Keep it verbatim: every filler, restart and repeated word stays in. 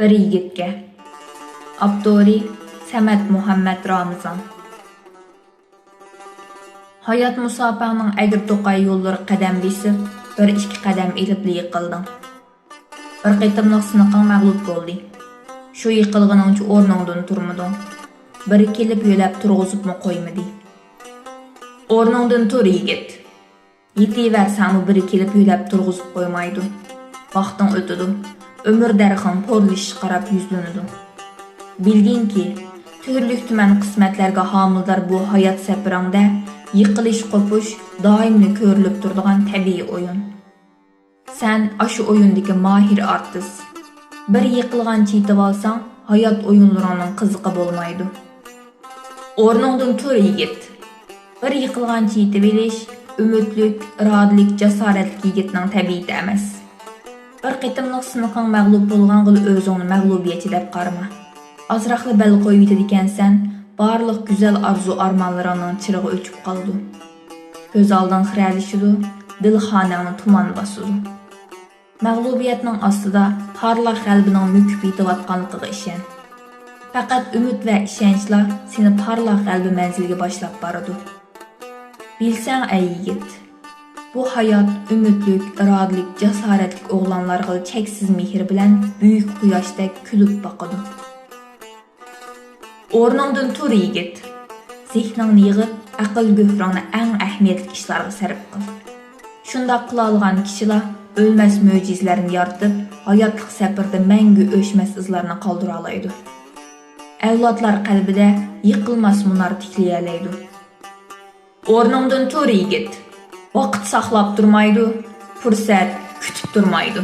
بىر يىگىتكە. ئاپتورى: سەمەت مۇھەممەت رامىزان. ھايات مۇساپەڭنىڭ ئەگرى-توقاي يوللىرىغا قەدەم بېسىپ، بىر-ئىككى قەدەم ئېلىپلا يىقىلدىڭ. بىر قېتىملىق سىنىقىڭ مەغلۇپ بولدى. شۇ يىقىلغىنىڭچە ئورنۇڭدىن تۇرمىدىڭ. بىرى كېلىپ يۆلەپ تۇرغۇزۇپمۇ قويمىدى. ئورنۇڭدىن تۇر، يىگىت! يېتىۋەرسەڭمۇ بىرى كېلىپ يۆلەپ تۇرغۇزۇپ قويمايدۇ. ۋاقتىڭ ئۆتىدۇ. ئۆمۈر دەرىخىڭ پورلىشىشقا قاراپ يۈزلىنىدۇ. بىلگىنكى، تۈرلۈك-تۈمەن قىسمەتلەرگە ھامىلىدار بۇ ھايات سەپىرىڭدە يىقىلىش-قوپۇش دائىملا كۆرۈلۈپ تۇرىدىغان تەبىئىي ئويۇن. سەن ئاشۇ ئويۇندىكى ماھىر ئارتىس. بىر يىقىلغانچە يېتىۋالساڭ، ھايات ئويۇنلىرىڭنىڭ قىزىقى بولمايدۇ. ئورنۇڭدىن تۇر، يىگىت! بىر يىقىلغانچە يېتىۋېلىش ئۈمىدلىك، ئىرادىلىك، جاسارەتلىك يىگىتنىڭ تەبىئىتى ئەمەس. بىر قېتىملىق سىنىقىڭ مەغلۇپ بولغانغىلا ئۆزۈڭنى مەغلۇبىيەتچى دەپ قارىما. ئازراقلا بەل قويۇۋېتىدىكەنسەن، بارلىق گۈزەل ئارزۇ-ئارمانلىرىڭنىڭ چىرىغى ئۆچۈپ قالىدۇ. كۆز ئالدىڭ خىرەلىشىدۇ، دىل خانەڭنى تۇمان باسىدۇ. مەغلۇبىيەتنىڭ ئاستىدا پارلاق غەلىبىنىڭ مۆكۈپ يېتىۋاتقانلىقىغا ئىشەن. پەقەت ئۈمىد ۋە ئىشەنچلا سېنى پارلاق غەلىبە مەنزىلىگە باشلاپ بارىدۇ. بىلسەڭ، ئەي يىگىت، بۇ ھايات ئۈمىدلىك، ئىرادىلىك، جاسارەتلىك ئوغلانلارغىلا چەكسىز مېھرى بىلەن بۈيۈك قۇياشتەك كۈلۈپ باقىدۇ. ئورنۇڭدىن تۇر، يىگىت! زېھنىڭنى يىغىپ، ئەقىل-گۆھىرىڭنى ئەڭ ئەھمىيەتلىك ئىشلارغا سەرپ قىل. شۇنداق قىلالىغان كىشىلا ئۆلمەس مۆجىزىلەرنى يارىتىپ، ھاياتلىق سەپىرىدە مەڭگۈ ئۆچمەس ئىزلارنى قالدۇرالايدۇ. ئەۋلادلار قەلبىدە يىقىلماس مۇنار تىكلىيەلەيدۇ. ئورنۇڭدىن تۇر، يىگىت! ۋاقىت ساقلاپ تۇرمايدۇ، پۇرسەت كۈتۈپ تۇرمايدۇ.